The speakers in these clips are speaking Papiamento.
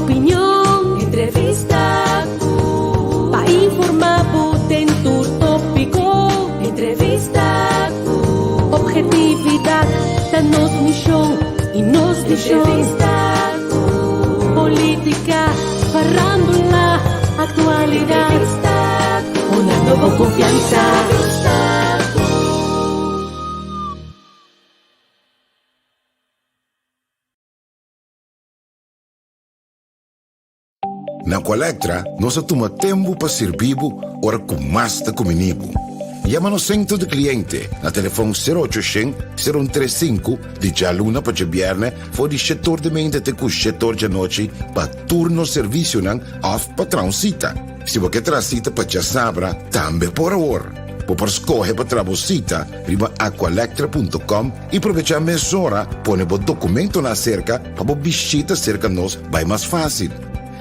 opinion, Entrevista Ku. Pa informa bo den tur topiko, Entrevista Ku. Objetividad ta nos mishon y nos vision. Entrevista Ku. Politica, farandula, actualidad. Entrevista Ku. Hunando bo confiansa. Entrevista Ku. Na Aqualectra nos a tuma tempu pa sirbi bo ora ku mas ta kumini bo. Yama nos sentro di kliente na telefon sero ocho shen, sero un tres sinku di djaluna pa djabièrnè for di shetor di meinta te ku shetor djanochi pa tur nos servisionan òf pa traha un sita. Si bo ke traha sita pa djasabra tambe por awor. Bo por skohe pa traha bo sita riba aqualectra punto com i probechá mesora pone bo dokumentonan aserka pa bo bishita serka nos bai mas fásil.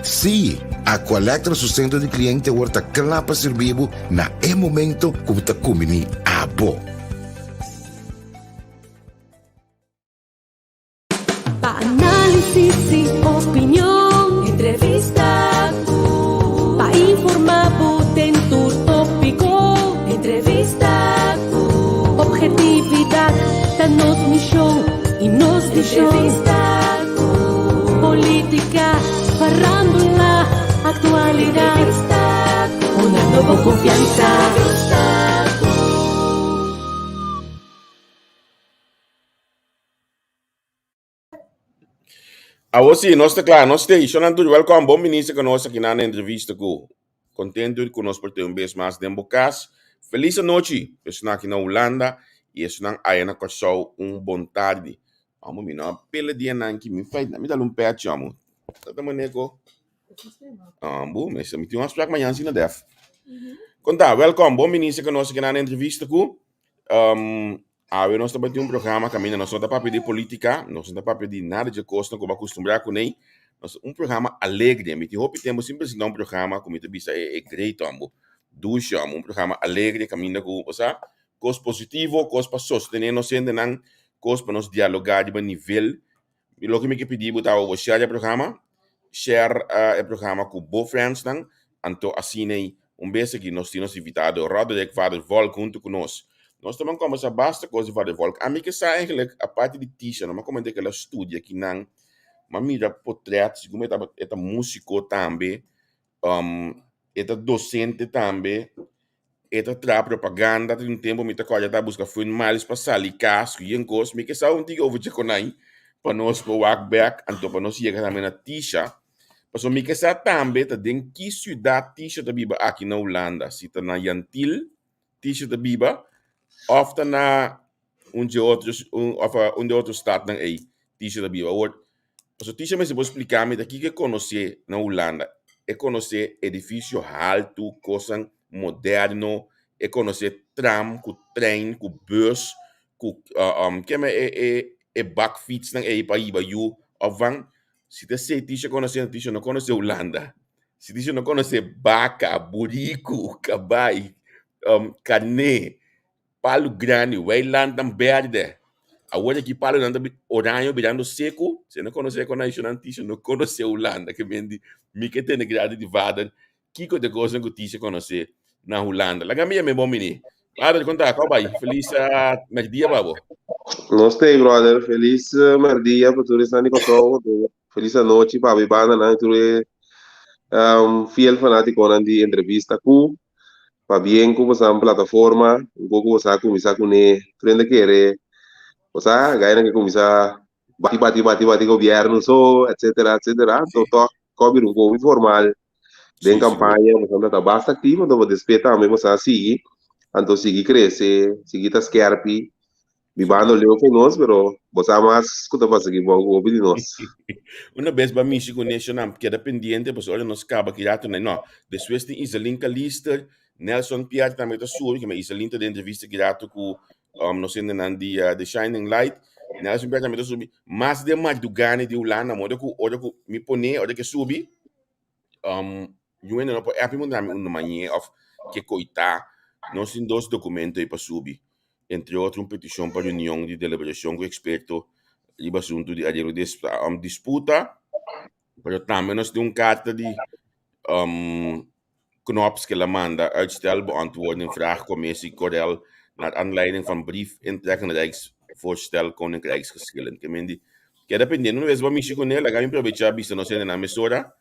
Sí, Aqualectra su sentro di kliente awor ta kla pa sirbi bo na e momento ku bo ta kumbiní abo. Pa análisis i opinion, Entrevista Ku. Pa informá bo den tur tópiko, Entrevista Ku. Objetividat ta nos mishon i nos vishon. Entrevista Ku. Polítika, farándula, aktualidat. Entrevista Ku. Hunando bo konfiansa. Entrevista Ku. Awo sí, nos ta kla, nos t'ei. Shon Antonio, welkom. Bon bini serka nos aki na entrevista ku kontentu ku nos por tin un bes mas den bo kas. Felis anochi pa esnan aki na Hulanda i esnan aya na Kòrsou un bon tardi. Amo mi no a pela dianan ki mi fait na mi dal un pèchi amo. Ta ta maneko. Ambo, mi tin un afsprak mañan si na def. Konta, welkom. Bon bini serka nos aki na entrevista ku Awe nos ta bai tin un programa kaminda nos no ta papia di politica, nos no ta papia di nada dje kosnan ku bo a kustumbrá kuné. Nos un programa alegre. Mi tin hopi tempu sin presentá un programa ku mi ta bisa e great hombo, dushi hombo. Un programa alegre kaminda ku, bo sa, kos positivo, kos pa sostené nos hendenan, kos pa nos dialogá riba nivel. Mi loke mi ke pidi bo ta bo share e programa, share e programa ku bo friendsnan, anto asina ei un bes aki nos tin nos invitado Roderick Vader Volk huntu ku nos. Nos ta ban kombersa basta kos di Vader Volk. Ami ke sa eigenlijk aparte di Tisha, no m'a koment'é ku el a studia kinan, m'a mira potret, segun mi e tabata e ta musiko tambe, e ta dosente tambe. E ta traha propaganda tin un tempu mi ta kòrda ta buska fun miles pa sali kas ku yen kos mi ke sa un tiki over djekonai pa nos por wak bèk anto pa nos yega tambe na Tisha pasobra mi ke sa tambe ta den ki siudat Tisha ta biba aki na Hulanda si ta na Yantil Tisha ta biba òf ta na un dje otro òf un di otro statnan ei Tisha ta biba awor pasobra Tisha mester por splika mi ta kiko e konosé na Hulanda e konosé edifisio haltu kosnan moderno e konosé tram ku trein ku bus ku keme e e e bakfietsnan ei pa hiba yu òf van si ta esei Tisha konosé Tisha no konosé Hulanda si Tisha no konosé baka buriku kabai karné Palu grandi, weilandnan berde. Awor aki palunan ta oraño birando seku. Si no konosé kon naishonnan Tisha no konosé Hulanda. Ke men di mi ke tende grandi di vader kiko ta e kosnan ku Tisha konosé na Hulanda. Laga mi yam'é bon bini. Vader kon ta? Kòw bai? Felis mèrdia pa bo. Nos t'ei brother, felis mèrdia pa tur esnan di Kòrsou, felis anochi pa bo bandanan i tur e fiel fanátikonan di entrevista ku Pabien ku boso a plataforma, un poco boso a kuminsá kuné, tur hende kere, bo sa, gainan ke kuminsá bati bati bati bati gobièrnu so, etcetera etcetera, anto tòg kò bira un poco informal den kampaña, boso a ta basta aktivo, anto bo despues tambe boso a sigui, anto sigui krese, sigui ta skèrpi, Bibando leu ku nos, pero bo sa mas ku ta pasa aki bou ku hopi di nos. Una bes ba mishi ku neshonan keda pendiente pasobra ora nos kaba ki rato na no. Despues tin Iselin Calister, Nelson Pierre tambe ta subi, kima Iselin ta den entrevista ki rato ku um, nos hendenan di uh, The Shining Light. Nelson Pierre tambe ta subi. Mas den madrugani di Hulanda, modo ku ora ku mi pone, ora ke subi, um, yu hende no por app mi manda mi un mañe of ke koita. Nos tin dos documento ei pa subi. Entre otro un peticion pa reunion di deliberacion cu experto riba asunto di arreglo di um, disputa. Pero tambe nos tin un karta di um, Knops que la manda uitstel beantwoording vraag commissie Corel naar aanleiding van brief intrekken Rijksvoorstel Koninkrijksgeschillen. Ke men di, keda pendiente, una vez bo mishi con él, laga mi aprovecha bisa nos hende na mesora,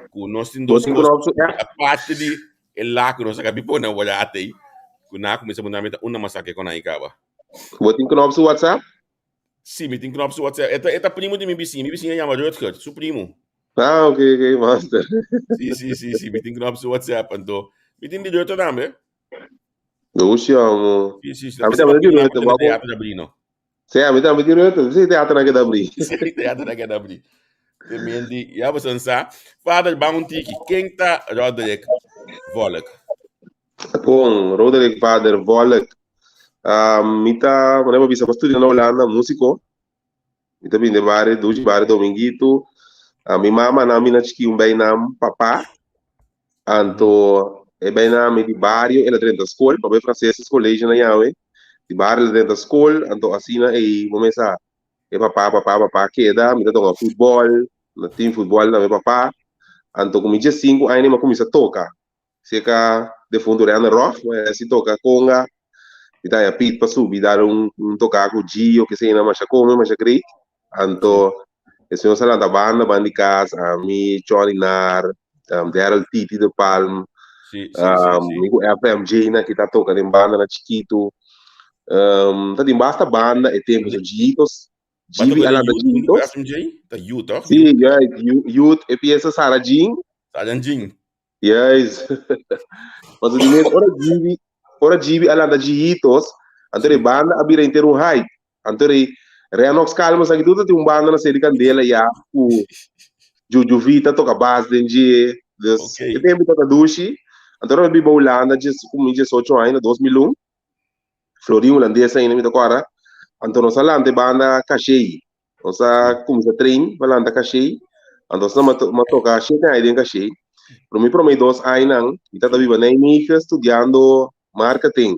ku nos tin Bo dos tin kos Knops su app? aparte di e la ku nos a kabi pone awor ate, ku na kuminsa munda mi ta una masake kon ahí kaba. Bo tin Knops su WhatsApp? Sí, mi tin Knops su WhatsApp. E ta primo di mi bisiña. Mi bisiña yama Rutger, su primo. Ah, ok, ok, master. Sí, sí, sí, sí, mi tin Knops su WhatsApp. Anto, mi tin di Rutger tambe. Dushi, amo. Sí, sí, sí. A mi tambe di Rutger, Teatro wako. Teatro no. Sí, a mi tambe di Rutger. Sí, teatro na keda abri. Sí, teatro na keda abri. Te mendi, ya bo sa. Vader, ban un tiki. Ken ta Roderick Volk? Bon, Roderick Vader Volk. Mi ta, manera bo bisa, mi a studia na Hulanda, músiko. Mi ta bin den bario, dushi bario Dominguito. Mi mama nan mi na chiki un bijnaam papa. Anto e bijnaam mi di bario, el a drenta skol, papia Franceses College na Yahweh. Di bario el a drenta skol, anto asina ei bo mesa e papa, papa, papa keda. Mi ta toka futbòl, na team futbòl tambe papa. Anto ku mi diesinku aña mi a kuminsá toka. Cerca defunto Rene Roth, ma si toca conga, mi ta haña Piet pa subi dar un, un toca cu Gio, que na masha come, masha great. Anto, e señor sa lanta banda, banda di cas, ami, Johnny Nar, Daryl Titi de Palm, Sí, sí, sí, sí. mi cu FMJ na ki ta toca den banda na chiquito. Ta tin basta banda e tempo, so Giitos, Ba Gibi toca a den lanta Youth, junto cu Giitos. FMJ? Ta Youth, toch? Sí, ja, Youth, e pieza Sarah Jean. Sarah Jean. Yes. Paso di mes, ora Gibi, ora Gibi a lanta Giitos, anto e banda a bira inter un hype. Anto e Renox Calma sa ki tin un banda na Seri Candela ya ku Juju Vita toka bas den dje. Dus Okay. e tempo toka dushi. Anto ora mi biba Hulanda djes ku mi 18 aña, na 2001. Florin Hulandes ainda mi ta kòrda. Anto nos a lanta e banda Kashei. Nos a kuminsá train pa lanta kashei. Anto asina mi a toka shete aña den kashei. Pero mi promé dos añanan mi tabata biba Nijmegen studiando marketing.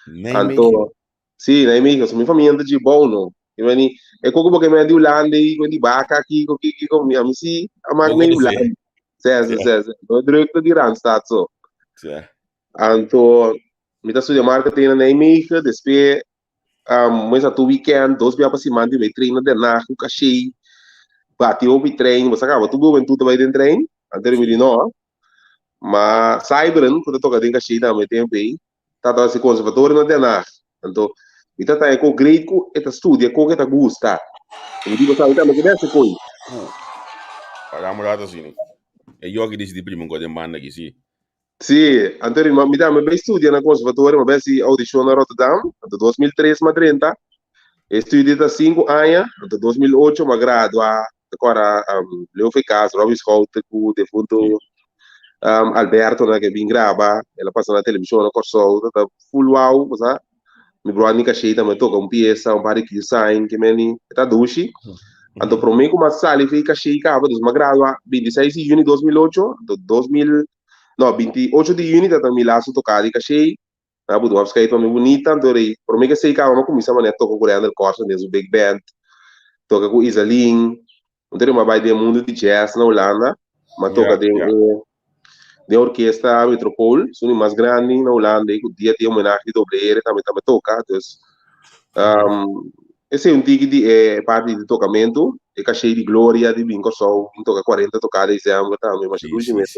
Nijmegen? Anto, sí, Nijmegen. So mi famia no ta dje bou no. I meni, e koko bo ke meni di Hulanda ei, ku di baka kiko, kiko, mi ami sí a mak Bo mei konosé. Hulanda. Sè, sè, sè, sè. No e drukte di Randstad so. Sè. Anto, mi ta studia marketing na Nijmegen, despues Mesa tur weekend, dos bia pa siman di bai train na Den Haag ku kashei, bati hopi train, bo sa kaba tur hubentud ta bai den train, anto mi di no, ma Cyberen ku ta toka den kashei tambe tempu ei, ta hasi conservatorio na Den Haag, anto mi ta taña ko great ku e ta studia ko ku e ta gusta, mi di bo sa mi tambe ke beste koi. Paga un rato asina, e yoki disi di primo ku den banda aki si. Sí, anto mi mi tambe bai studia na conservatorio, mi bai hasi audicion na Rotterdam, anto 2003 mi a drenta, e studio ta 5 aña, anto 2008 mi a gradua, ta kora um, Leo Vekas, Robbie Schouten ku defunto um, Alberto na ke bin graba, el a pasa na television na Kòrsou, ta ta full wow, bo sa. Mi brother Nika Shea tambe toka un piesa, un par di Q-sign, ke meni, e ta dushi. Anto promé ku mi a sali fi Kashei kaba, dus mi a gradua 26 di yüni 2008, anto 2000, no, 28 di yüni tabata mi laatste toká di Kashei, mi a buta un afskeit pa mi bunita, anto rei, promé ku esei kaba mi a kuminsá manera toka ku Randall Corsen den su big band, toka ku Izaline, Anto mi a bai den mundu di jazz na Hulanda, mi a toka den e den orkesta Metropool, esun di mas grandi na Hulanda, ku dia tin homenahe di Doble R tambe tambe toka, dus esei un tiki di e parti di tokamentu, e kashe di Gloria di bin Kòrsou, bin toka 40 toka desèmber tambe, masha dushi mes.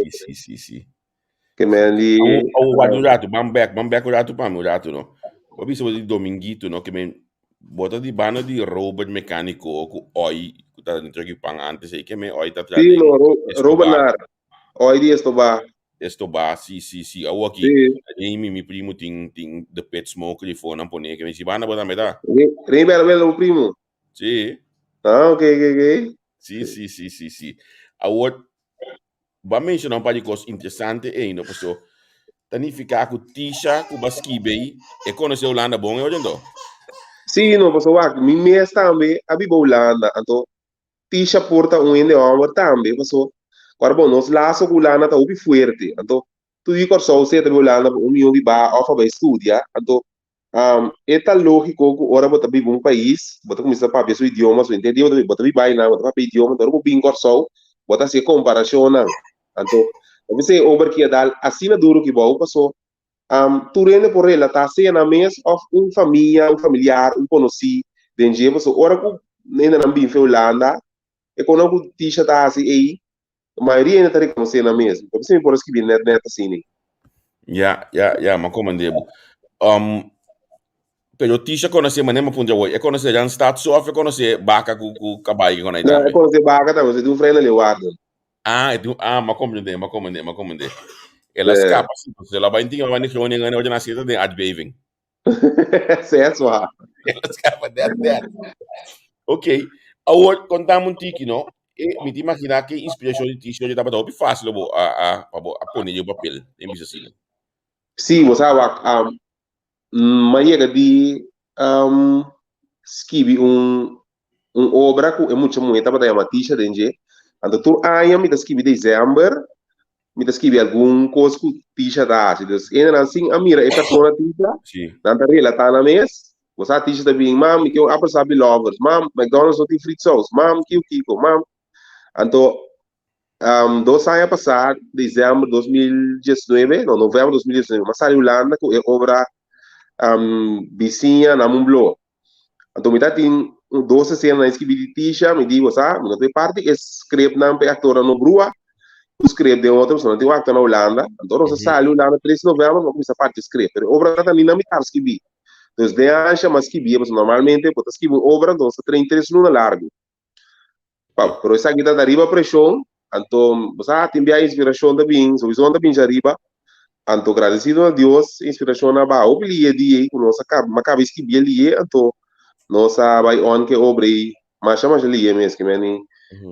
Ke men di. Awo wak un ratu, ban bek, ban bek un ratu pa mi un ratu no. Bo bisa bo di Dominguito no, ke men bo ta di banda di Robert Mecanico ku Oi, ku ta den truck di pan antes ei, ke men Oi ta tra Sí, den no, Ro Robert Estoba. Nar, Oi di Estoba. Estoba, sí, sí, sí. Awo aki, Sí. Remy, mi primo, tin, tin The Pit Smoker di fonan pone, ke men si banda bo tambe ta. Re Remy Arbelo, bo primo? Sí. Ah, ok, ok, ok. Sí, sí, sí, sí, sí. Awor, Bo a menshoná un par di kos interesante ei, no? Paso ta nifiká ku Tisha ku bo a skibi ei, e konosé Hulanda bon e oye anto? Sí, no, paso wak, mi mes tambe a biba Hulanda, anto Tisha por ta un hende hòmber tambe, paso ora bon, nos laso ku Hulanda ta hopi fuerte, anto tur di Kòrsou sea ta biba Hulanda pa un mihó biba òf a bai studia, anto E ta lógiko ku ora bo ta biba un pais, bo ta kuminsá papia su idioma, su henter dia bo ta biba, bo ta biba einan, bo ta papia idioma, ora bo bin Kòrsou, Bo ta hasi e komparashonnan. Anto, ta bisa e obra ki a dal asina duru ki bou paso tur hende por relatá sea nan mes òf un famia, un familiar, un konosí den dje. Paso ora ku hendenan bin fe Hulanda, e kono ku Tisha ta hasi ei, mayoria hende ta rekonosé nan mes. Ta bisa mi por a skibi nèt nèt asina. Ya, ya, ya, m'a komand'é bo. Pero Tisha konosé manera m'a puntra awor, e konosé Randstad so òf e konosé baka ku ku kabai ku konai No, e tambe? konosé baka tambe, e tin un frei na Leeuwarden. Ah, e tin un, ah, m'a komprendé, m'a komprendé, m'a komprendé. El a Sí. skapa si, pasobra el a bai tin bai Groningen en ora nan den aardbeving. Ses wa. El a skapa net net. Ok, awor kontame un tiki no, e mi ta imaginá ke inspirashon di Tisha oye tabata hopi fásil pa bo a a pa bo a pone den papel, den bisa asina. Sí, bo sa wak, M'a yega di skibi un un obra ku e mucha muhé tabata yama Tisha den dje. Anto tur aña mi ta skibi desèmber, mi ta skibi algun kos ku Tisha ta hasi. Dus hendenan sin a mira e persona Tisha, nan ta relatá nan mes. Bo sa Tisha ta bin, Mam, mi ke un appelsap di Lovers. Mam, McDonald's no tin frietsaus. Mam, kiko kiko. Mam. Anto Dos aña pasá, desèmber 2019, no, novèmber 2019, m'a sali Hulanda ku e obra Bisiña na Mun Blo. Anto mi ta tin dos esena nan skibí di Tisha, mi di, bo sa, mi no ta e parti e scriptnan pa e aktornan no brua ku script den otro, pasobra nan tin un aktor na Hulanda. Anto nos a sali Hulanda tres di novèmber, mi a kuminsá parti e script, pero e obra ta ni na mitar skibí. Dus den ansha m'a skibí, pasobra normalmente bo ta skibi un obra, anto nos ta train tres luna largu. Pa, pero esaki ta riba preshon, anto bo sa tin bia inspirashon ta bin, sowieso ta bin djariba, anto gradesido na Dios inspirashon a baha hopi lihe di ei ku nos a kaba, m'a kaba e skibi e lihe, anto nos a bai on ku e obra ei masha masha lihe mes, ke meni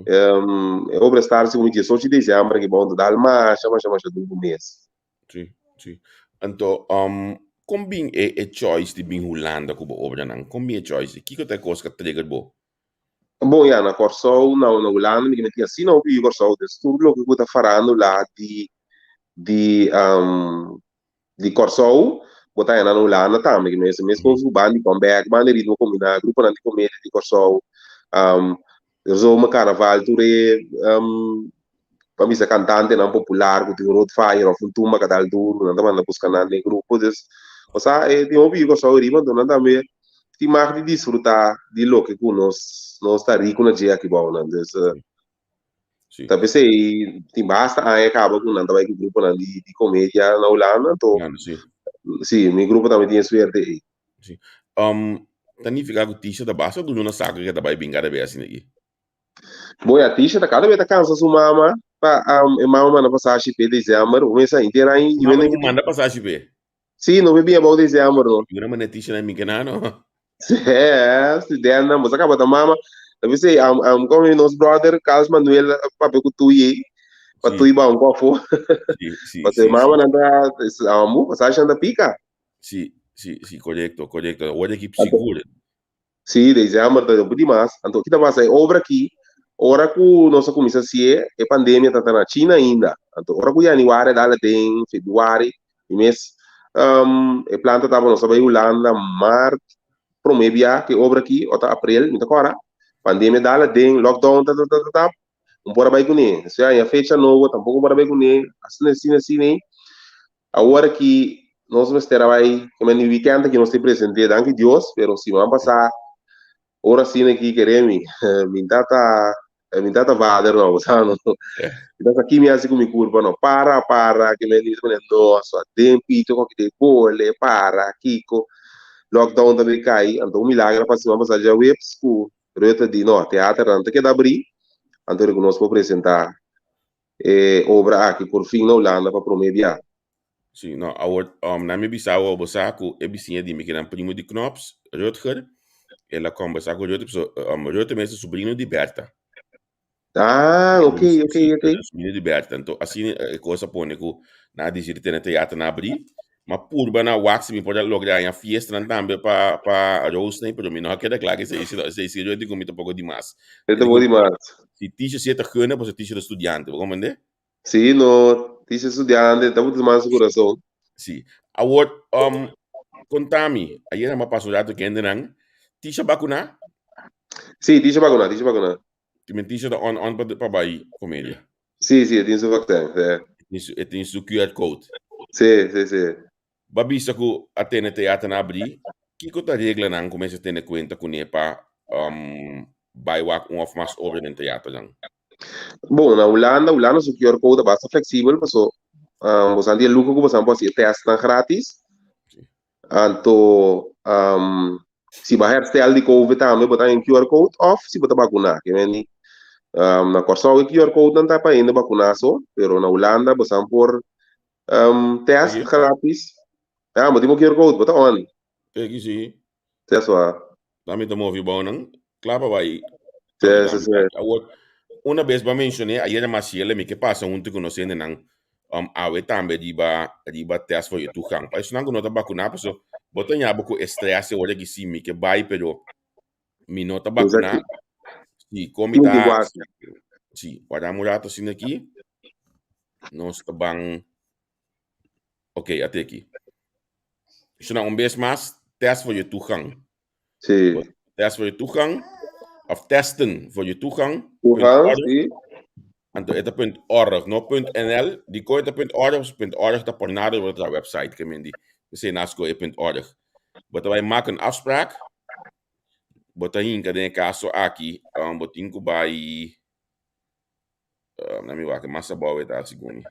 e obra start segun mi diesocho di dezèmber aki bon, ta dal masha masha masha duru mes. Si, si. Anto, kon bin e e choice di bin Hulanda ku bo obranan? Kon bin e choice? Kiko ta e kos ku a trigger bo? Bon ya, na Kòrsou, na na Hulanda mi tin asina hopi yu Kòrsou, dus tur loke ku ta farandula di di di Kòrsou bo ta haña na Hulanda tambe, ke mes meskos ku banda di Comeback, banda di Ritmo Kombiná, gruponan di komedia di Kòrsou, zomer karnaval tur e pa bisa kantantenan popular ku tin un roadfire òf un tumba ka dal duru nan ta manda buska nan den grupo dus osea e tin hopi yu Kòrsou riba anto nan tambe tin mag di disfrutá di loke ku nos nos ta riku na dje aki bou nan dus ta p'esei tin basta aña kaba ku nan ta bai ku gruponan di di komedia na Hulanda anto si mi grupo tambe tin e suerte ei. Si ta nifiká ku Tisha ta basta duru na sako ke ta bai bin kada bes asina aki? Bo ya Tisha ta kada bes ta kansa su mama pa e mama manda pasashi p'e december. Bo mesa henter aña i Mama ku manda pasashi p'e? Si, no be bin abou december no. Yuna manda Tisha na mi kena no. Sí, studentnan, bo sa kaba ta mama. Ta bisa komo nos brother Carlos Manuel a papia ku Tuy ei, pa Tuy ba un kòfo. Pasobra e mamanan ta amu, pasashi nan ta pika. Si, si, si, korekto, korekto. Awor aki sigur. Sí, december ta hopi dimas. Anto ki ta pasa? E obra aki, ora ku nos a kuminsá hasié, e pandemia tabata na China ainda. Anto ora ku yanüari a dal aden, febrüari, mi mes e plan ta tabata nos a bai Hulanda mart promé bia ku e obra aki, ota aprel, mi ta kòrda. Pandemia dal aden, lockdown ta ta ta ta ta, un por a bai kuné. Esei aña fecha nobo tampoko un por a bai kuné, asina asina asina ei. Awor aki nos mester a bai, ke men di weekend aki nos tin presente, danki Dios, pero siman pasá ora asina aki kere mi, mi tata, mi tata vader no, bo sa no. Mi tata ki mi hasi ku mi kurpa no, para, para, ke men di mi ta pone no, so aden pito koki den bole, para, kiko, lockdown ta bay kai, anto un milagro a pasa siman pasá djaweps ku Rutte di no, teaternan ta keda abrí, anto di ku nos por presentá e obra aki por fin na Hulanda pa prome bia. Sí, no, awor, um, na mi bisa awor, bo sa ku e bisiña di mi kinan primo di Knops, Rutger, el a kombersá ku Rutte, paso, um, Rutte mes ta sobrino di Bertha. Ah, ok, ok, Sí, ok. sobrino di Bertha. Anto, asina e kos a pone ku nan a disidi tene teater na abrí. Ma purba na wak si mi por a logra haña fiestanan tambe pa pa Roosney, pero mi no a keda kla ku esei, esei si Rutte ku mi ta poko dimas. E ta poko dimas. Si Tisha si e ta guna, pasobra Tisha ta studiante, bo comprende? Sí, no, Tisha studiante, ta puti mas su kurason. Sí. Awor, um, konta mi, ayera mi a pasa un rato ku hendenan, Tisha bakuná? Sí, Tisha bakuná, Tisha bakuná. Timentisha ta on on pa pa bai komedia. Sí, sí, e tin su vaccin, sí. E tin su QR code. Sí, sí, sí. Ba bisa ku a tene teater na abrí, kiko ta reglanan ku mester tene kuenta kuné pa bai wak un òf mas obra den teaternan? Bon, na Hulanda, Hulanda su QR code ta basta fleksibel paso bosan tin e luho ku bosan por hasi e tèstnan gratis. Anto si bo a herstel di covid tambe bo ta haña un QR code òf si bo ta bakuná. Ke men di na Kòrsou e QR code nan ta pa hende bakuná so, pero na Hulanda bosan por test gratis. Ah, bo tin bo QR code, bo ta on. Peki si. Test wa. Tambe ta move bou nan. Kla pa bai. Sí, sí, sí. Awor, una bes ba mencioné, ayer Maciel, mi ke pasa hunto ku nos hendenan, awe tambe riba, riba test voor je toegang. Pa esnan ku no ta bakuná, paso bo ta ña bo ku e stress e ora ki si mi ke bai, pero mi no ta bakuná. Si, kon mi ta, si, guarda un rato asina aki. Nos ta ban, ok, ate aki. Esnan un bes mas, test voor je toegang. Sí. Test voor je toegang. Of testen voor je toegang. Toegang, sí. Anto e ta punt org, no punt nl. Di ko e ta punt org, pasobra punt org ta por nada riba ta website ke men di. P'esei nan a skohe punt org. Bo ta bai mak un afspraak. Bo ta hinka den e kaso aki, um, bo tin ku bai, um, na mi wak mas abou e ta segun mi.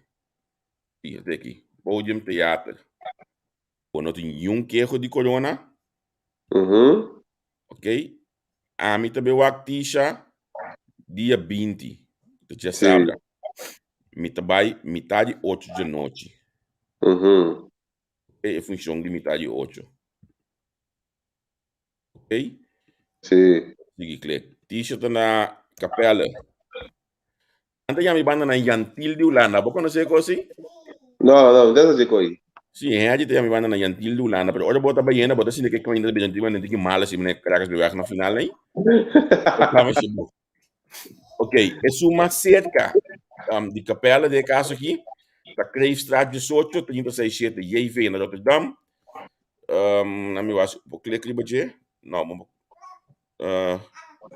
Sí, e ta aki. Podium Theater. Bo no tin niun keho di corona. Mhm. Ok. Ami ta be wak Tisha dia 20. Ta dje Sí. sabra. Mi ta bai mitad di ocho dje nochi. Mhm. E e funcion di mitad di ocho. Ok. Sí. Sigui klik. Tisha ta na Capelle. Nan ta yama e banda nan Jan Til di Hulanda. Bo konosé e kos ei? No, no, mi ta sa si koi. Sí, hende ta yama e banda nan Jan Til di Hulanda, pero ora bo ta bayendo bo ta sinti ke kaminda ta bira un tiki mal así, manera Caracas Beweg na final ei. Ok, esun mas serka um, di Capelle den e kaso aki ta Kreefstraat 18, 367 JV na Rotterdam. Um, na mi was, bo klik riba dje? No, bo Uh,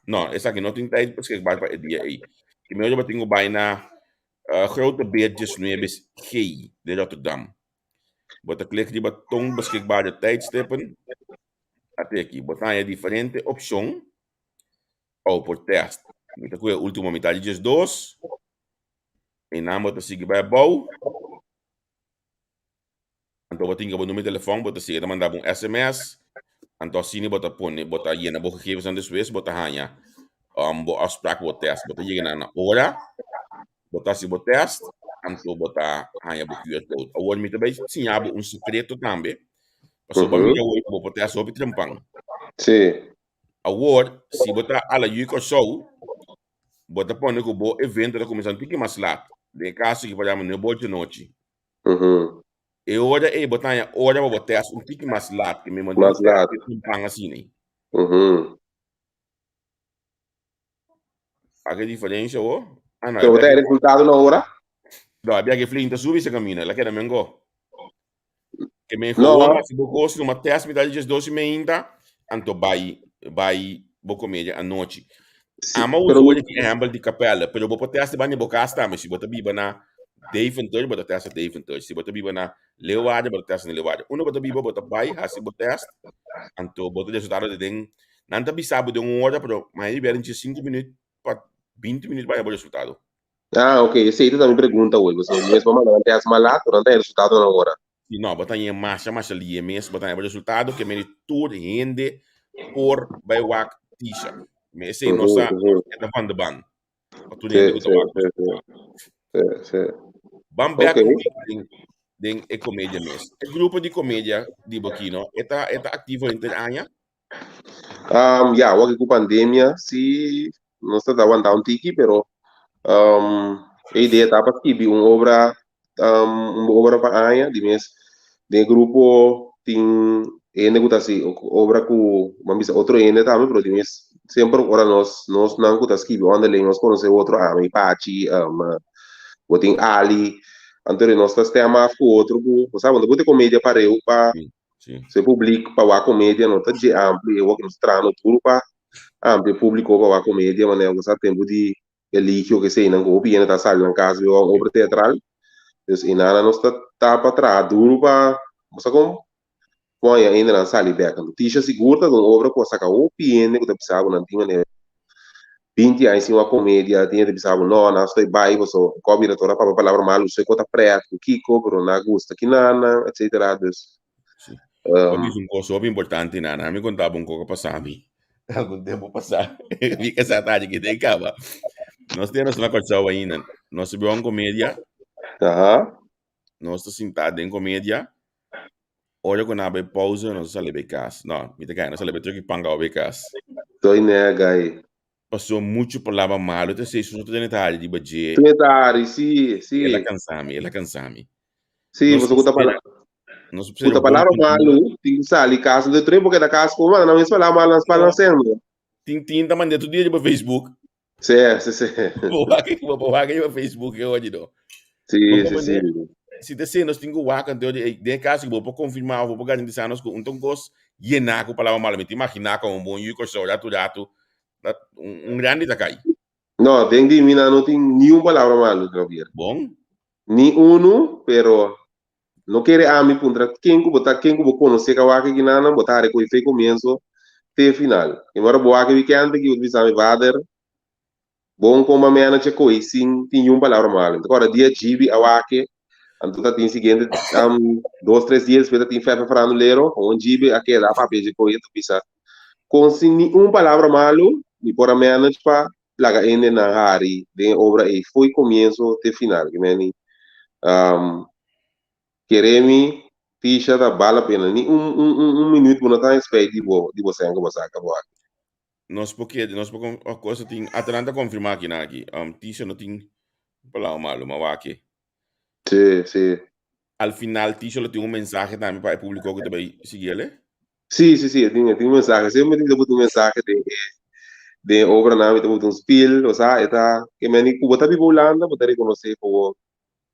no, esaki no tin tijd beschikbaar pa e dia ei. Primero bo tin ku bai na uh, Grote Beertjes 9 G de Rotterdam. Bo ta klik riba toon beschikbare tijdstippen. Ate aki, bo ta haña diferente opshon ou por test. Mi ta kohe último mitad di 12. Einan bo ta sigui bai abou. Anto bo tin bo numero di telefòn, bo ta sigui ta manda bo un sms, anto asina bo ta pone, bo ta yena bo gegevensnan despues bo ta haña bo afspraak bo tèst. Bo ta yega nan na ora, bo ta hasi bo tèst, anto bo ta haña bo QR code. Awor mi ta bai siña bo un sekreto tambe, pasobra bo mira awor bo por tèst hopi trempan. Sí. Awor, si bo ta ala yu Kòrsou, bo ta pone ku bo evento ta kuminsá un tiki mas lat. Den e kaso aki por ehèmpel nuebe ocho nochi. Mhm. E ora ei bo ta haña ora pa bo test un tiki mas laat ke mi Mas laat. Un pan asina ei. Mhm. A ke diferensia wo? Ah, no, Pero bo ta haña resultado na ora? No, abia ke flin ta subi se camina, la keda mengo. Ke men No. gewoon hasi bo kos, numa test mitad di diesdos i meinta, anto bai bai bo komedia anochi. Sí, Ama usa pero hoy ki ehempel di Capelle, pero bo por test banda di bo kas tambe. Si bo ta biba na Deventer, bo ta test na Deventer. Si bo ta biba na Leeuwarden, bo ta test na Leeuwarden. Unda bo ta biba, bo ta bai hasi bo test, anto bo ta resultado di den, nan ta bisa bo den un ora, pero mayoria bia den 5 minuut pa 20 minuut bo haya bo resultado. Ah, ok, esei ta mi pregunta hoy, pasobra mi mes bo manda nan test mas laat, pero nan ta haya resultado na ora. Si no, bo ta haña masha masha lie mes, bo ta haña bo resultado ke meni tur hende por bai wak Tisha. Me esei no sa e ta van de ban. Pa tur hende ku ta wak. Sí, sí. Ban bek un tiki den, den e komedia mes. E grupo di komedia di bo aki no, e ta, e ta aktivo henter aña? Um, ya, awor ku pandemia, sí, nos ta aguanta un tiki, pero um, e idea ta pa skibi un obra, um, un obra pa aña, di mes, den grupo tin hende ku ta hasi obra ku, ban bisa otro hende tambe, pero di mes semper ora nos, nos nan ku ta skibi onderling, nos konosé otro, ami, Pachi, um, bo tin Ali, anto nos ta stem af ku otro ku, bo sa, bo no por tin komedia pareu pa Sí. Se publiek pa wak komedia no ta dje amplio, e wak nos trahando duro pa. amplia públiko pa wak komedia manera ku sa tempu di Eligio ke eseinan ku hopi hende ta sali nan kas bai wak un obra teatral. Dus einana nos ta ta pa traha duru pa bo sa kon pon e hendenan sali bek. Anto Tisha sigur ta un obra ku a saka hopi hende ku ta bisa bo nan tin manera 20 aña sin wak komedia, tin hende ta bisa bo no, nan stoi bai paso kò bira tora papia palabra malu, soi ku ta prèt ku kiko pero nan a gusta kinanan etsetera. Dus Sí. Bo bisa un kos hopi importante nana. Mi konta bo un kos ku a pasa mi algun tempu pasá. Mi kasá ta haña keda i kaba. Nos tin nos na Kòrsou ainda. Nos a bira un komedia. Aha. Nos ta sintá den komedia. Ora ku nan a bai pousa nos a sali bai kas. No, mi ta kaya nos a sali bai troki pan kaba bai kas. Toi nega ei. Pasó muchu palabra malu ta esei su no ta tene ta hari riba dje. Tene ta hari, sí, sí. El a kansa mi, el a kansa mi. Sí, Nos pasobra ku ta spera, pala nos ku spera ta bon palabra contenido. malu, tin ku sali kas, entonces tur e bo keda kas ku manda nan mes palabra malu, nan spal nan sendo. Tin tin ta manda tur dia riba Facebook. Sí, sí, sí. Bo wak, bo wak riba Facebook e oye do. Sí, Bo sí, sí. comprende? Si te nos tin ku wak anto di den caso ku bo por confirma of bo por garantisa nos ku un ton kos yená ku palabra malu. Mi ta imagina ku un bon yu Kòrsou ratu ratu un grandi ta kai. No, den di mi nan no tin ni un palabra malu, Javier. Bon. Ni unu, pero no kere ami puntra ken ku bo ta, ken ku bo konosé ka wak aki nan, bo ta hari koe fe komienso te final. I ora bo wak e wikènt aki, bo ta bisa mi, Vader, bon kon bo a manager koe sin tin niun palabra malu. Mi ta kòrda dia Gibi a wak e, anto ta tin siguiente dos, tres dia despues ta tin Fefe Farandulero, kon Gibi a keda a papia dje koe, ta bisa kon sin ni un palabra malu mi por a manage pa laga hendenan hari den e obra ei fo'i komienso te final. Ki meni kere mi Tisha ta bal la pena. Ni un un un un minuut bo no ta spijt di bo di bo sèn ku bo saka bo aki. Nos por kere, nos por kon oh cosa tin Atalanta konfirmá aki nan aki. Tisha no tin palabra malu, ma wak aki. Sí, sí. Al final Tisha lo tin un mensahe tambe pa e públiko ku ta bai sigui el, eh? Sí, sí, sí, e tin, e tin un mensahe. Semper mi ta buta un mensahe den e, den e obranan, mi ta buta un spiel, osea, e ta, ke meni ku bo ta biba Hulanda, bo ta rekonosé ku bo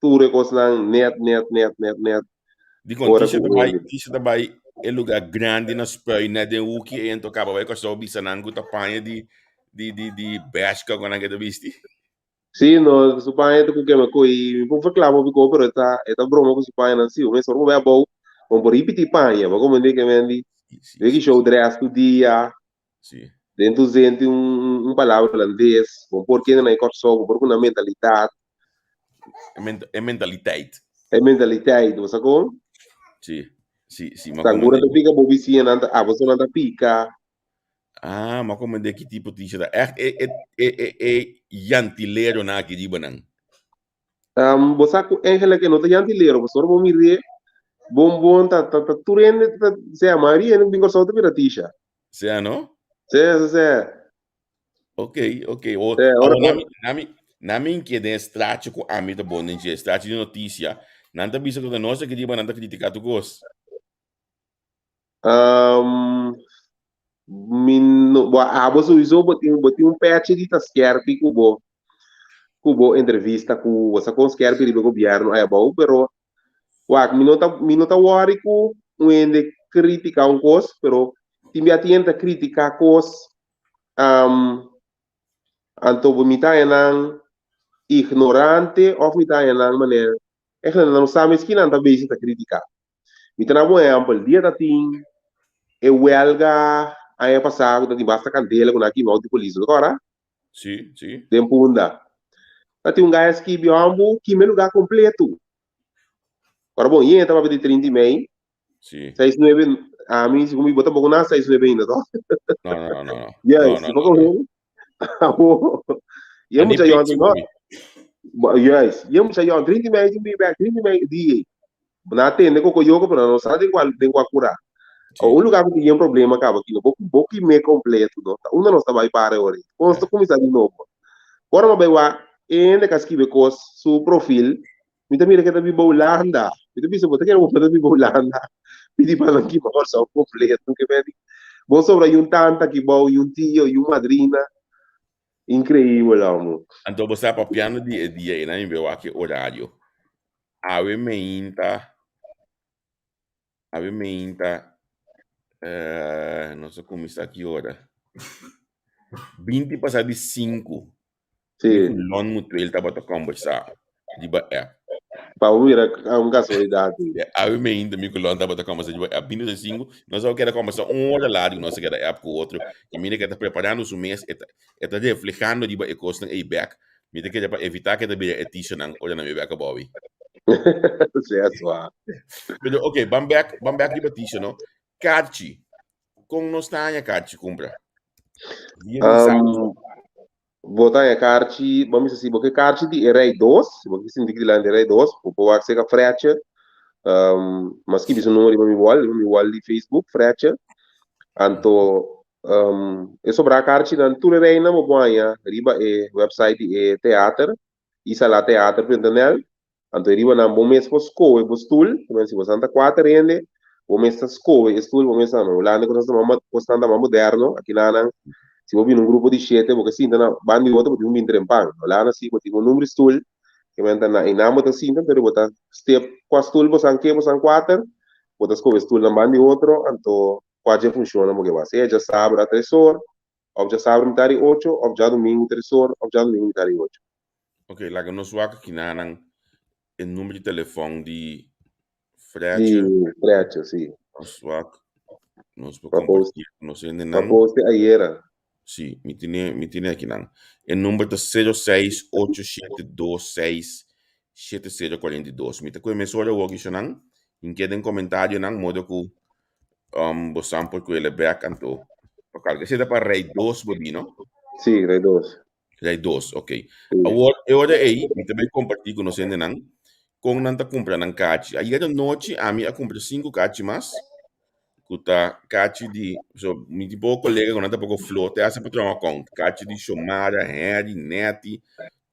tur e kosnan net, net, net, net, net. Dikon Ora Tisha ku ta bai, bo. Tisha ta bai e lugá grandi na Spui, net den huki ei, anto kaba bai Kòrsou bisa nan ku ta paña di, di, di, di Bershka ku nan ke ta bisti. Sí, no, su paña ta ku kema koi, mi por verklama hopi ko, pero e ta, e ta broma ku su pañanan sí. Bo mester ora bo bai abou, bo por ripití paña, bo komprendé ke men di, Sí, sí, weki sí, show sí. dress tur dia, Sí. den tur zin tin un, un palabra holandes, bo por kende na e Kòrsou, bo por ku nan mentalitat. E ment e mentaliteit. E mentaliteit, bo sa kon? Sí, sí, sí, m'a Sangura komprendé. ta pika bo bisiñanan ta, abosonan ta pika. Ah, m'a komprendé ki tipo Tisha ta. Ègt e e e e e yantileronan aki riba nan. Um, bo sa ku eigenlijk e no ta yantilero, pasobra bo mir'é bon bon ta ta ta tur hende ta sea mayoria hende ku bin Kòrsou ta bira Tisha. Sea no? Sí, sí, sí. Ok, ok. O, Sí, ora, awo nami, nami, nami inke den straatje ku ami ta bon den dje, straatje di notisia, nan ta bisa ku nos aki riba nan ta kritika tur kos. Um, mi no, bo abo sowieso bo tin, bo tin un peche di ta skerpi ku bo, ku bo entrevista ku bo sa kon skerpi riba gobierno ai abou, pero wak mi no ta, mi no ta worry ku un hende kritika un kos, pero tin bia tin hende ta kritika kos, um, anto bo mi ta haña nan ignorante of mi ta haña nan manera, eigenlijk nan no sa mes kinan ta bezig ta kritika. Mi ta na bo ehèmpel, dia ta tin e wèlga aña pasá ku ta tin basta kandela ku nan a kima outo di polis, bo ta kòrda? Sí, sí. Den Punda. Ta tin un gaya skibi hòmbu kima e lugá kompletu. Ora bon, yen ta papia di trinta i mei, Sí. seis nuebe, ami segun mi bo tampoko na seis nuebe ainda, toh? No, no, no, no, no. Juist, No, no, bo no, no. komprende? Abo, yen Ani mucha yòn pichi no, mi. juist, yen mucha yòn, trinta i mei tin mi bèk, trinta i mei di. Bo a tende kokoyoko pero nan no sa den kua den kua kura. Sí. Un lugar ku tin yen problema kaba aki no bo bo kim'é kompleto no. Ta unda nos ta bai para e ora ei? Kon nos ta kuminsá di nobo? Ora bo bai wak hende ka skibi kos su profil mi ta mira ke ta biba Hulanda. Mi ta bisa bo ta kere bo ta biba Hulanda pidi pa nan kima Kòrsou kompleto ke medi. Bo sobra yun tanta aki bou, yun tio, yun madrina. Inkreibel amo. Anto bo sa papiando di e dia ei nan mi bai wak e orario. Awe meinta, awe meinta, eh, nos a kuminsá ki ora? 20 pasá di 5. Sí. Mi ku Lon Mutuel tabata kombersá riba app. Pa bo mira un kasualidat. Ja, awe meinta mi ku Lon tabata kombersá riba app. 20 pasá di 5, nos a keda kombersá un ora largu, nos a keda app ku otro. I mira ku e ta preparando su mes, e ta e ta reflehando riba e kosnan ei bèk. Mi ta kere pa evitá ku e ta bira e tishanan ora nan mi bèk abou ei. Sea swa. Pero ok, ban bèk, ban bèk riba tisha no. Karchi. Kon nos ta haña karchi kumpra? Dia di sábado. Um, bo ta haña karchi, bo mester si bo ke karchi di e rei dos, si bo ke sinti dilanti e rei dos, bo por wak seka Fretche. Um, m'a skibi su number riba mi wall, riba mi wall di Facebook, Fretche. Anto, um, e sobrá karchinan, tur e reinan bo por haña riba e website di e teater, isalateater.nl. Anto e riba nan bo mes por skohe bo stul, ta si bo san ta kuater hende, bo mes ta skohe e stul, bo mes ta, Hulanda kosnan ta mas kosnan ta mas moderno, akina nan si bo bini un grupo di shete bo ke sinta na banda di otro bo tin ku bini trempan, Hulanda si bo tin bo number di stul, ke men ta na einan bo ta sinta pero bo ta step kua stul bo san ke bo san kuater, bo ta skohe stulnan banda di otro, anto kua dje funshonnan bo ke wak, sea djasabra tres or, òf djasabra mitar di ocho, òf djadumingu tres or, òf djadumingu mitar di ocho. Ok, laga nos wak kinanan e number di telefon di Fletcher. Di Fletcher, si. Nos wak, nos por compartir ku nos hendenan. Pa poste ayera. Si, mi tine, mi tine akinan. E number ta 06 8726 7042. Mi ta koe mesora awor kishonan. Hink'é den komentarionan modo ku um, bosan por kuele bek anto. Pa kalke. Esei ta pa rei dos bo di, no? Si, rei dos. Rei dos, ok. Awor, e ora ei, mi ta bai kompartí ku nos hendenan kon nan ta kumpra nan kachi. Ayer anochi ami a kumpra sinku kachi mas, ku ta kachi di, so mi tin poko kolega ku nan ta poko flo, te hasta pa traha un account. Kachi di Shomara, Henry, Netty,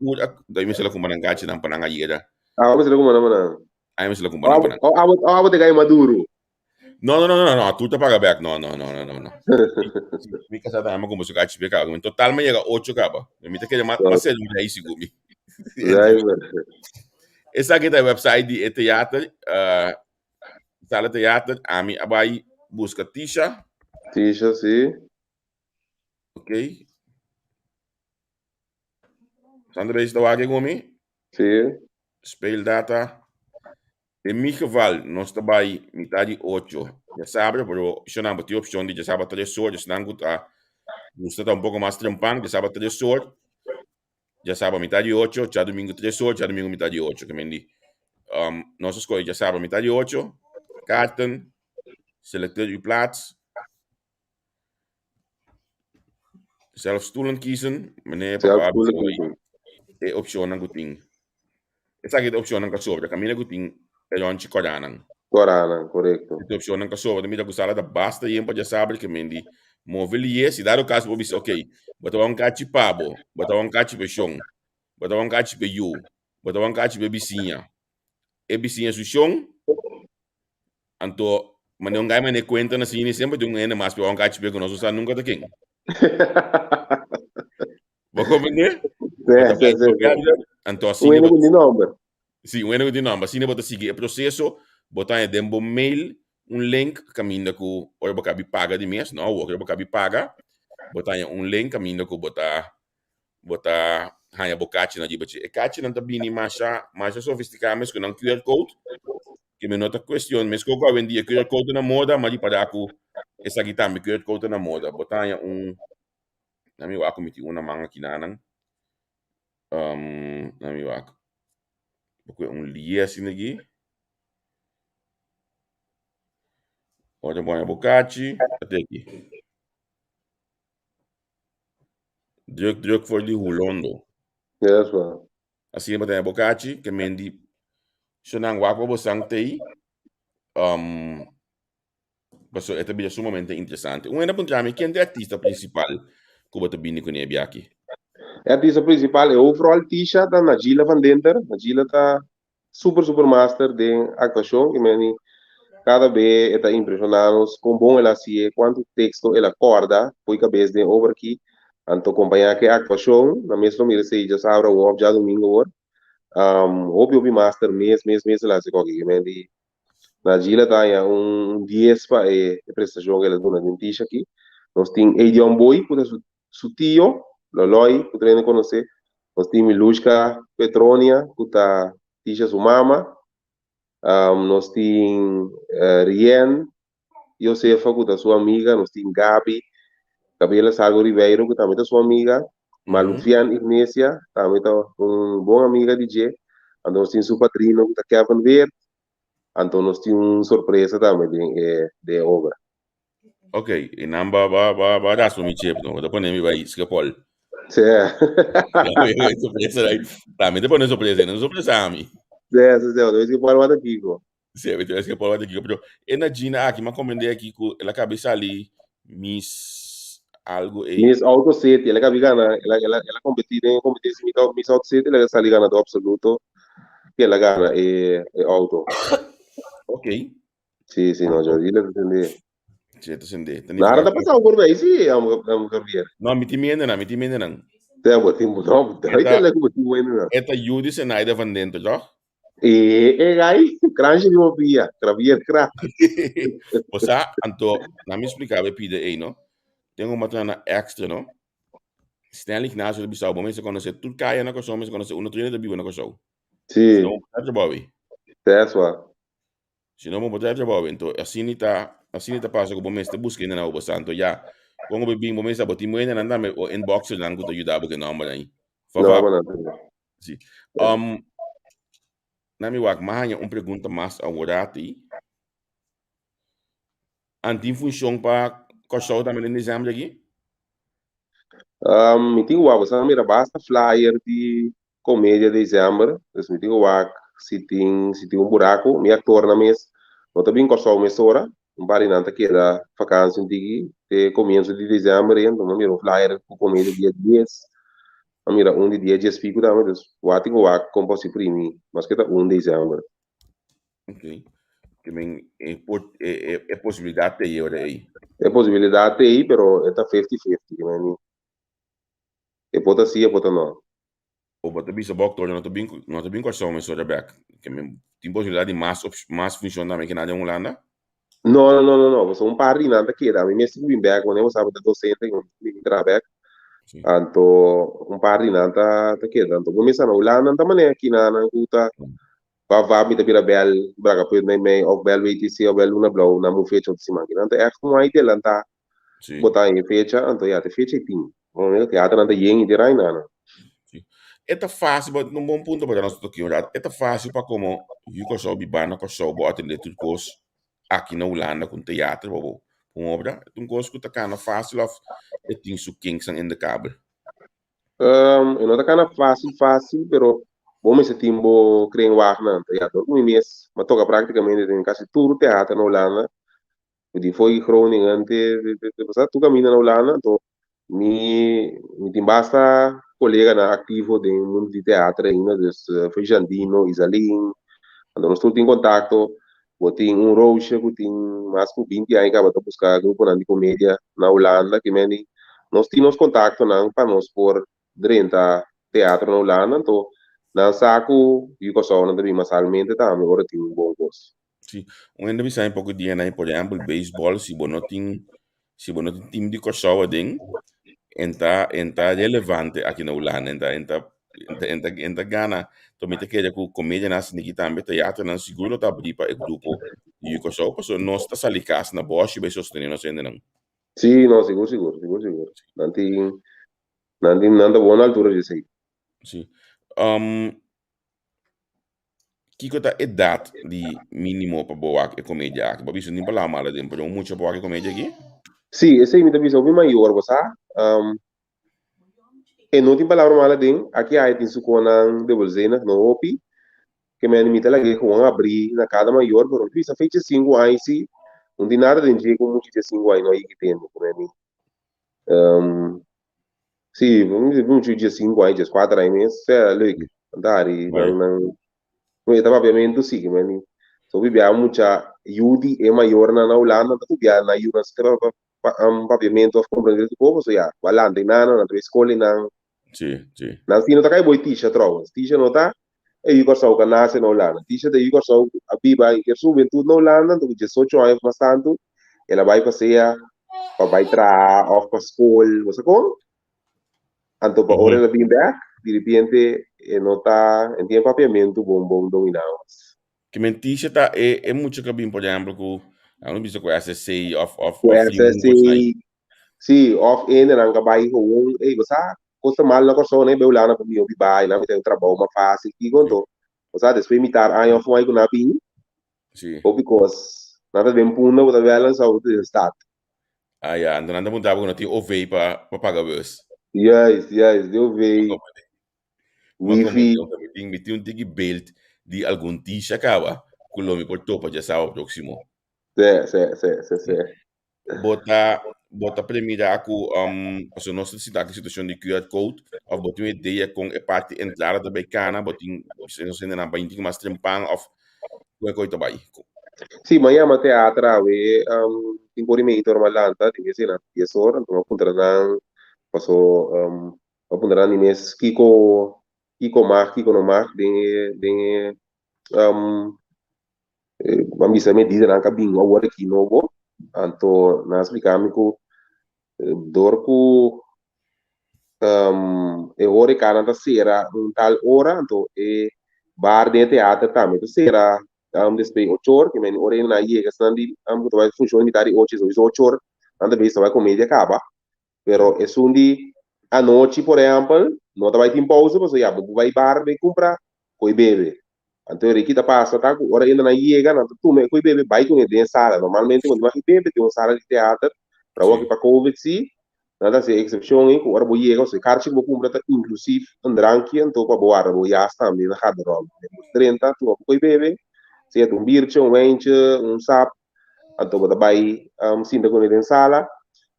tur a, mi mester a kumpra nan kachinan pa nan ayera. Ah, bo mester a kumpra nan pa nan? Ami mester a kumpra nan pa nan. O abo te kai maduro? No, no, no, no, no, tur ta paga bek. No, no, no, no, no, no. Mi kasá ta ama kumpra su kachi pe kaba. En total mi yega ocho kaba. Mi ta kere mas mas serio mi rei sigur mi. Esaki ta e website di e teater, uh, sala teater. Ami a bai buska Tisha. Tisha, si. Ok. Sandra Reis ta wak ku mi? Si. Speeldata. Den mi geval, nos ta bai mitad di ocho djasabra, pero shonnan bo tin opshon di djasabra tres or, esnan ku ta gusta ta un poko mas trempan, djasabra tres or, djasabra mitad di ocho, djadumingu tres or, djadumingu mitad di ocho. Ke men di, um, nos a skohe djasabra mitad di ocho, kaarten, selecteer uw plaats, Zelf stoelen kiezen, meneer papa Zelf stoelen kiezen. E opcionnan ku tin. Esaki ta opcionnan ka sobra. Kaminda ku tin e ronchi koranan. Koranan, korekto. E opcionnan ka sobra. Ta mira ku sala ta basta yen pa djasabra ke men di move liye. Si dado kaso bo bisa, ok, bo ta wan kachi pa bo, bo ta wan kachi pa e shon, bo ta wan kachi pa e yu, bo ta wan kachi pa e bisiña. E bisiña su shon, Anto, mane un gai mane cuenta na sini semper tin un hende mas peor un HP ku nos no sa nunca ta ken. Bo comprende? Sí, sí, sí, sí. Anto Un asina hende bo ku tin nomber. Sí, un hende ku tin nomber. Asina bo ta sigui e proceso, bo ta haña den bo mail un link kaminda ku ora bo kabi paga di mes, no awor, ora bo kabi paga, bo ta haña un link kaminda ku bo ta bo ta haña bo kachinan riba dje. E kachinan ta bini masha masha sofistiká mes ku nan QR code, ke mi no ta kuestion, meskos ku awendia QR code ta na moda, ma ripará ku esaki tambe QR code ta na moda. Bo ta haña un, na mi wak ku mi tin un na man aki nanan, na mi wak, bo kue un lie asina aki, ora bo haña bo kachi, ate aki. Druk druk for di hulondo. Yes, man. Asina bo tene bokachi ke men di shonan wak pa bo san tei. Um, paso e ta bira sumamente interesante. Un hende a puntra mi ken ta e artista principal ku bo ta bini kuné biaki? E artista principal, e hoofdrol Tisha ta Najila van Dinter. Najila ta Super super master den actuacion y meni cada be e ta impresiona nos con bon el a haci'e, cuanto texto el a corda poi cabes den obra aki, anto compaña cu e actuacion, nan mes lo mira esey djasabra awor of djadomingo awor, hopi hopi master mes mes mes el a haci coki, meni Najila ta haña un dies pa e prestacion cu el a duna den Tisha aki. Nos tin Edion Boy cu ta su. su tio, Loloi, ku tur hende konosé. Nos tin Milushka Petronia, ku ta Tisha su mama. Nos tin Rien Josefa, ku ta su amiga. Nos tin Gabi, Gabriela Salgo Ribeiro, ku tambe ta su amiga. Malufian Ignesia, tambe ta un bon amiga di dje. Anto nos tin su padrino, ku ta Kevin Weert. Anto nos tin un sorpresa tambe den e den e obra. Ok, e nan ba ba ba ba raspa mi chip, no. Ta pone mi bai Schiphol. Sí. Sorpresa dai. Tambe te pone sorpresa, no sorpresa a mi. Sí, sí, sí. Bai Schiphol wata kiko. Sí, bai Schiphol wata kiko. Pero e na Gina aki, ma comprende aki ku el a kabi sali Miss algo ei. Miss Auto City, el a kabi gana, el a, el a, el a competi den competencia Miss Auto City, el a sali ganador absoluto, y el a gana e, e auto. Ok. Sí, sí, no, yo dile te sende. Sí, te sende. Te Nada ta pasado por ahí, sí, am am Javier. No, mi tin miedo, mi tin miedo nan. Te abo tin no, te Eta, le como tin bueno na. Eta Judy Zenaida van dentro, toch? Eh, eh, gai, kranshi di mo pia, Javier kra. Osa, anto, na mi explica be pide ei, no? Tengo matrana extra, no? Stanley Ignacio de Bissau, bo mester conoce tur kaya na Kòrsou, mester conoce uno tur ta biba na Kòrsou. Sí. Si no, bo por trabou. That's what. Si no bo por traha trabou ento asina ta asina ta pasa ku bo mester buska hende nan bo santo ya kon bo bin bo mester bo tin muhernan tambe o inboxernan ku ta yuda bo ku e nòmbernan ei. Fafa. Nòmbernan tambe. Si. Na mi wak mi a haña un pregunta mas aworati. An tin funshon pa Kòrsou tambe den desèmber aki? Mi tin wak, bo sa mira basta flyer di Comedia December, dus mi tin ku wak si tin si tin un buraku. Mi aktornan mes no ta bin Kòrsou mesora, un par di nan ta keda fakansi un tiki te komienso di december ei, anto mi a mira un flyer ku comedia dia dies, mi a mira un di dia dies piku tambe, dus wak tin ku wak kon por si primi maske ta un december. Ok, ke men e por e e e posibilidat t'ei ora ei. E posibilidat t'ei pero e ta fifty fifty, ke men e por ta si e por ta no. O bo ta bisa bo aktor no ta bin no ta bin Kòrsou mesora bèk. Ke men tin posibilidat di mas op mas funshon tambe ke nan den Hulanda? No, no, no, no, no. Pasobra un par di nan ta keda. Mi mester ku bin bèk, wanneer bo sa bo ta dosente, mi mester bin traha bèk. Sí. Anto un par di nan ta ta keda. Anto bo mester na Hulanda nan ta manera kina nan ku ta va va mi ta bira bèl Bragapunt mei mei òf bèl WTC òf bèl Luna Blou nan mun fecha otro siman. Kinan ta ègt un ai delantá Sí. Bo ta e fecha, anto ya te fecha i tin. Momento teaternan ta yen i tin rainanan. Sí. E ta fácil, bo un bon punto pa nos toki un rato. E ta fácil pa como yu Kòrsou bibá na Kòrsou bo atendé tur kos aki na Hulanda ku un teater bo bo un obra. E ta un kos ku ta kana fácil òf e tin su kinksnan in de kabel? E no ta kana fácil fácil, pero bo mester tin bo krenwagnan. Ya, dor ku mi mes mi a toka práktikamente den kasi tur teater na Hulanda. Di foi Groningen te te te pasá tur kaminda na Hulanda anto mi mi tin basta koleganan aktivo den mundu di teater ainda dus foi Jandino, Izaline anto nos tur tin kontakto bo tin un Roosje ku tin mas ku binti aña kaba ta buska gruponan di komedia na Hulanda ki meni nos tin nos kontaktonan pa nos por drenta teatro na Hulanda anto nan sa ku yu Kòrsou nan ta bin masalmente tambe ora tin un bon kos. Sí, un hende bisa mi poko dia nan, por ehempel, beisbòl, si bo no tin, si bo no tin team di Kòrsou aden, en ta, en ta relevante aki na Hulanda, en ta, en ta, en ta, en ta, en ta gana. Enton mi ta kere ku komedianan asin'aki tambe, teaternan sigur lo ta abrí pa e grupo di yu Kòrsou, pasobra nos ta sali kas na bòshi bai sostené nos hendenan. Sí, no, sigur, sigur, sigur, sigur. Nan tin, nan tin, nan ta bon na altura di esei. Sí. Kiko ta edat di minimo pa bo wak e komedia aki? Bo a bisa ni palabra malo aden, pero un mucha por wak e komedia aki? Sí, esei mi ta bisa hopi mayor, bo sa. E no tin palabra malo aden, aki ai tin su konan dubbelzinnig, no hopi. Ke mende mi ta lag'é gewoon abrí na kada mayor, pero mi ta bisa fecha sinku aña si, no tin nada den dje ku un mucha di sinku aña no a yega tende, ke mende. Sí, muchu dje sinku aña, djes kuater aña mes, sea leuk. Anta hari nan nan e ta papiamentu sí, ke meni so bibia mucha yu di e mayornan na Hulanda ta bibia nan yunan si ta papiamentu òf komprende su kos, so ya, bo a lanta e nan, nan ta bai skol e nan. Sí, sí. Nan si no ta kai boi tisha trouwens. Tisha no ta e yu Kòrsou ku a nase na Hulanda. Tisha ta e yu Kòrsou ku a biba henter su hubentut na Hulanda, anto ku diesocho aña òf mas tantu el a bai pasea pa bai traha òf pa skol, bo sa kon? Anto pa ora el a bin bek, diripiente e no ta, e no tin e papiamentu bon bon dominá mas. Ke mentisha ta e e mucha ku a bin por ehempel ku nan lo bisa ku SSC òf òf Ku SSC, si, òf hendenan ku a bai gewoon, ey bo sa kos ta mal na Kòrsou nan e bai Hulanda pa mihó biba i nan mester un trabou mas fásil kiko anto bo sa despues mitar aña òf un aña ku nan a bin hopi kos nan ta den punda bo ta wèl nan sa bo ta den stad. Ah ya, anto nan ta puntra bo ku no tin OV pa pa paga bus. Juist, juist, di OV, wifi. Mi tin, mi tin un tiki beeld di algun tisha kaba ku lo mi por topa djasabado próksimo. Sí, sí, sí, sí, sí. Bo ta, bo ta premira ku, um, pasobra nos ta sinta aki situashon di QR code, òf bo tin un idea kon e parti entrada ta bai kana, bo tin, nos hendenan bai un tiki mas trempan òf Kon e koi ta bai? Sí, mi a yama teater awe tin por i medio ora mi a lanta, di mes na dies ora, anto mi a puntra nan paso mi a puntra nan di mes kiko kiko mag kiko no mag den e den e ban bisa medidanan ku a bin awor aki nobo, anto nan a splika mi ku dor ku e horekanan ta sera un tal ora, anto e bar den e teater tambe ta sera despues ocho or, ke men ora nan a yega esnan di ku ta bai funshon di mitar di ocho souiso ocho or nan ta bisa bai komedia kaba, pero esun di anochi por ehèmpel no ta bai tin pousa pasobra ya bo por bai bar bai kumpra koi bebe. Anto e riki ta pasa ta ku ora nan yega nan ta tuma e koi bebe bai kuné den e sala. Normalmente bo tin bebe den un sala di teater, pero awor aki pa covid si nan ta hasi e eksepshon ei ku ora bo yega e karchi ku bo kumpra ta inklusief un dranki anto pa bo warda bo yas tambe na garderobe. Bo drenta tuma bo koi bebe, sea ta un birchi, un wijntje, un sap, anto bo ta bai sinta kuné den sala.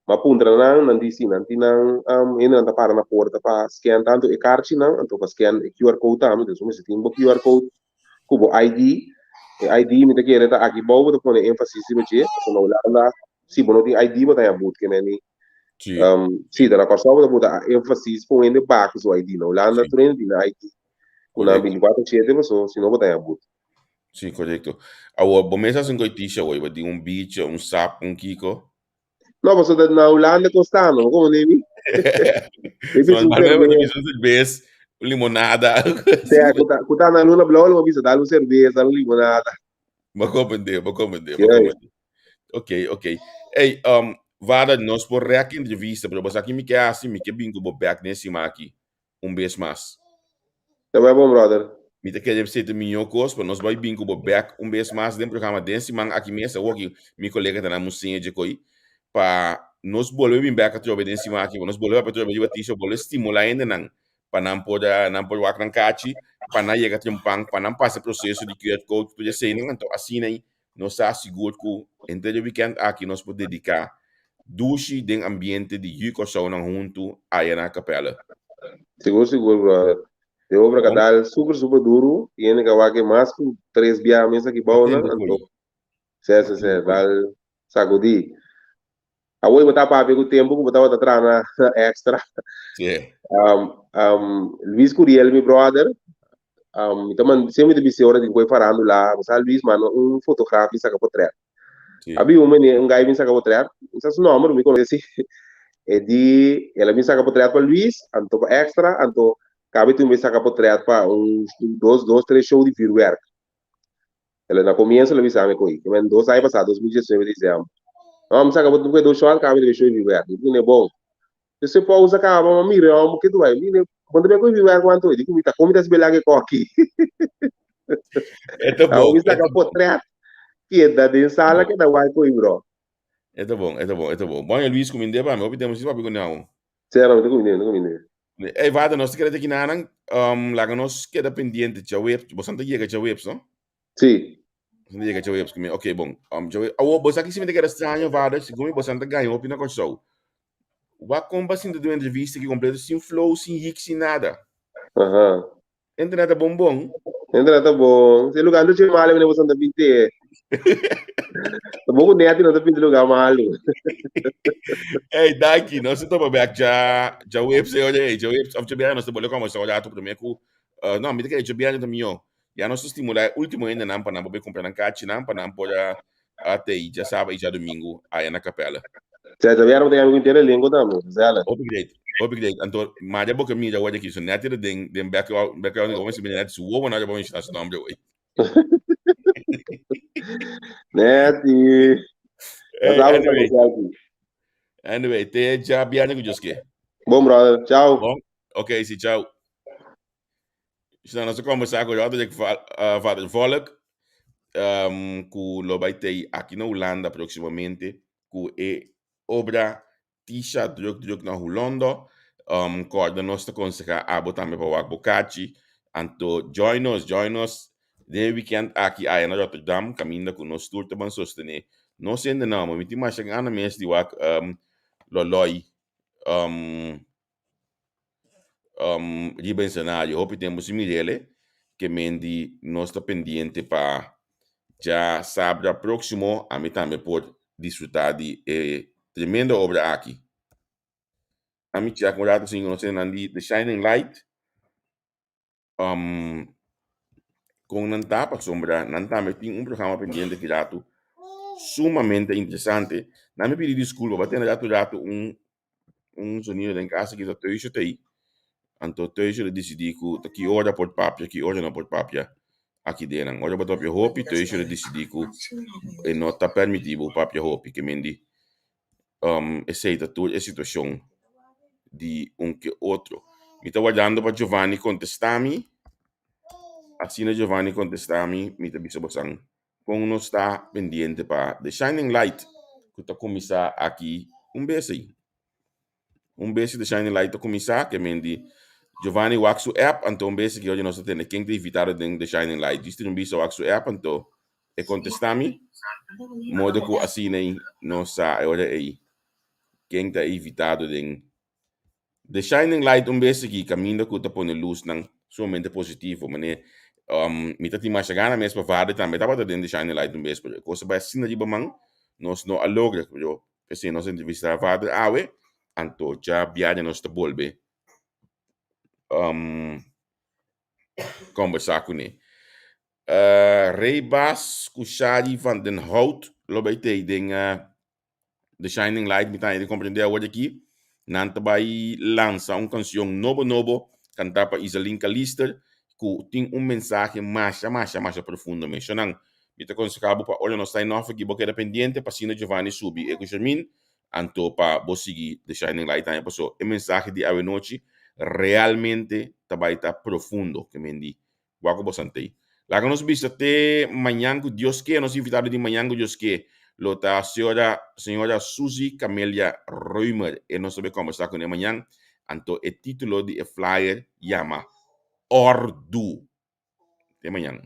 M'a puntra nan, nan di si nan tin nan hendenan ta para na porta pa scan tantu e karchinan, anto pa scan e QR code tambe, dus bo mester tin bo QR code ku bo ID. E ID mi ta kere ta aki bou bo ta pone énfasis riba dje, pasobra na Hulanda si bo no tin ID bo ta haña but ke meni. Si, ta na Kòrsou bo ta buta énfasis pa un hende bak ku su ID. Na Hulanda tur hende tin nan ID ku nan bintikuater shete pasobra si no bo ta haña but. Si, korekto. Awor, bo mes hasi un koitisha awor, bo tin un bichi, un sap, un kiko? No, pasobra ta na Hulanda kosta no, komo nemi? Mi bisa un cerveza. Un cerveza, un limonada. Sea, ku ta, ku ta na Luna Blauw, lo bisa dal un cerveza, un limonada. Bo comprende, bo comprende, bo comprende. Ok, ok. Hey, um, Vada, nos por rek entrevista, pero bo sa ki mi ke hasi, mi ke bin ku bo bek den sima aki. un bes mas. Ta bai bon brother. Mi ta kere sete mihó kos pa nos bai bin ku bo bèk un bes mas den programa den siman aki mes awor ki mi kolega ta na Museña dje koi pa nos bolbe bin bèk atrobe den siman aki pa nos bolbe papia atrobe riba tisha bolbe stimulá hendenan pa nan por nan por wak nan kachi pa nan yega trempan pa nan pasa e proseso di QR code tur eseinan anto asina Nos ta sigur ku henter e wikènt aki nos por dediká dushi den ambiente di yu Kòrsounan huntu aya na Capelle. Sigur sigur brother. E obra ka dal super super duru i hende ka wak e mas ku tres biaha mes aki bounan anto sè sè sè dal sakudí. Awor bo ta papia ku tempu ku bo tabata traha na extra. Sí. Um, um, Luis Curiel, mi brother, um, mi ta man, siempre mi ta bisa ora di koe farándula, bo sa Luis manda un fotograaf bin saka potret. Sí. Abi un mene, un guy bin saka potret, mi sa su nomber, mi konoce si. E di, el a bin saka potret pa Luis, anto pa extra, anto kabe tin bin saka potret pa un dos, dos, tres show di vuurwerk. El na comienzo el a bisa mi koe, ke men dos aña pasá, 2019 diciember. No, mi saca bo koe dos shot, kaba mi ta bai show di vuurwerk. Mi pone bon. Despues pausa kaba, mi mira e homber ke ta bai. Mi bon ta bai koe vuurwerk wanto? E di ku mi ta kon mi ta sbela ke koki. E ta bon. Mi saca potret, keda den sala keda wak koe bro. E ta bon, e ta bon, e ta bon. Bon, Luis, kumind'é pa mi. Hopi tempu sin papia ku nan. Sera, mi ta kumind'é, mi ta kumind'é. Ey, vader, nos ta keda te kinanan. Um, laga nos keda pendiente djaweps. Bosan ta yega djaweps, no? Sí. Bosan ta yega djaweps. Kumi, ok, bon. Um, djaweps. Awo, bosan ki si mi ta keda straño, vader, segun mi bosan ta gaña hopi na Kòrsou. Wak kon ba sinta den un entrevista ki kompleto sin flow, sin hik, sin nada. Aha. Internet ta bon bon. Internet ta bon. Si lugar no che malo, meneer bosan ta pinte. Ta bon ku neti no ta pinte lugar malo. Hey, danki. Nos ta topa back ja ja webs eh, oye, ja webs of ja nos ta bole como sa rato prome ku uh, no, mi ta kere ja ta mio. Ya nos ta stimula e ultimo hende nan pa nan por be compra nan kachi nan pa nan por a te ja saba y ja domingo aya na Capella. Sa djabièrnè bo ta yami ku inter elenko tambe, gezellig. Hopi great, hopi great. Anto Maria bo ke mira awor aki, so net den den background, background como si net su wowo na bo menshona su nombre hoy. Neti. Hey, anyway. Anyway, te djabièrnè ku Dios ke. Bon brother, ciao. Bon, ok, si ciao. So nos a conversa cu Roderick van der Volk, cu lo bay tey aki na Hulanda proximamente cu e obra Tisha Druk Druk na Hulondo. Corda nos ta conseha abo tambe pa wak bo kachi. Anto join nos, join nos den e weekend aki aya na Rotterdam caminda cu nos tur ta ban sostene nos hendenan. Mi tin masha gana mes di wak Loloy. Riba ensenario hopi tempu sin mir'el ke men di nos ta pendiente pa dja sabra próksimo ami tambe por disfrutá di e tremendo obra aki. Ami chèk un ratu sin konosé nan di The Shining Light. Kon nan ta pasobra nan tambe tin un programa pendiente ki ratu sumamente interesante. Nan mi pidi disculpa bo a tene ratu ratu un un sonido den casa ki ta Teusje ta ei. Anto Teusje lo disidi ku ta ki ora por papia ki ora no por papia aki den nan. Ora bo ta papia hopi Teusje lo disidi ku e no ta permiti bo papia hopi ke men di Esei ta tur e situashon di un ke otro. Mi ta wardando pa Giovanni kontestá mi. Asina Giovanni kontestá mi, mi ta bisa bosan kon nos ta pendiente pa The Shining Light ku ta kuminsá aki un bes ei. Un bes The Shining Light ta kuminsá, ke men di Giovanni wak su app, anto un bes aki oye nos ta tende ken ta invitado den The Shining Light. Djis tin un bisa wak su app, anto e kontestá mi, modo ku asina ei nos sa e ora ei ken ta e invitado den The Shining Light. Un bes aki kaminda ku ta pone lusnan sumamente positivo, manera mi ta tin masha gana mes pa Vader tambe tabata den The Shining Light un bes, pero e kos a bai asina riba man, nos no a logra. Pero p'esei nos a entrevistá Vader awe, anto dja biaha nos ta bolbe kombersá kuné. Rey Bas ku Shari van den Hout lo bai tei den The Shining Light. Mi ta haña di komprendé awor aki. Nan ta bai lansa un kanshon nobo nobo kantá pa Izaline Calister ku tin un mensahe masha masha masha profundo mes. Shonnan, mi ta konsehá bo pa ora nos sign off aki bo keda pendiente pa asina Giovanni subi e ku Shermin anto pa bo sigui The Shining Light haña paso e mensahe di awenochi realmente ta bai ta profundo ke men di Wak ku bosan tei. Laga nos bisa te mañan ku Dios ke. Nos invitado di mañan ku Dios ke lo ta señora señora Suzy Camelia Römer. E nos ta bai kombersá kuné mañan. Anto e título di e flyer yama Òrdu. Te mañan.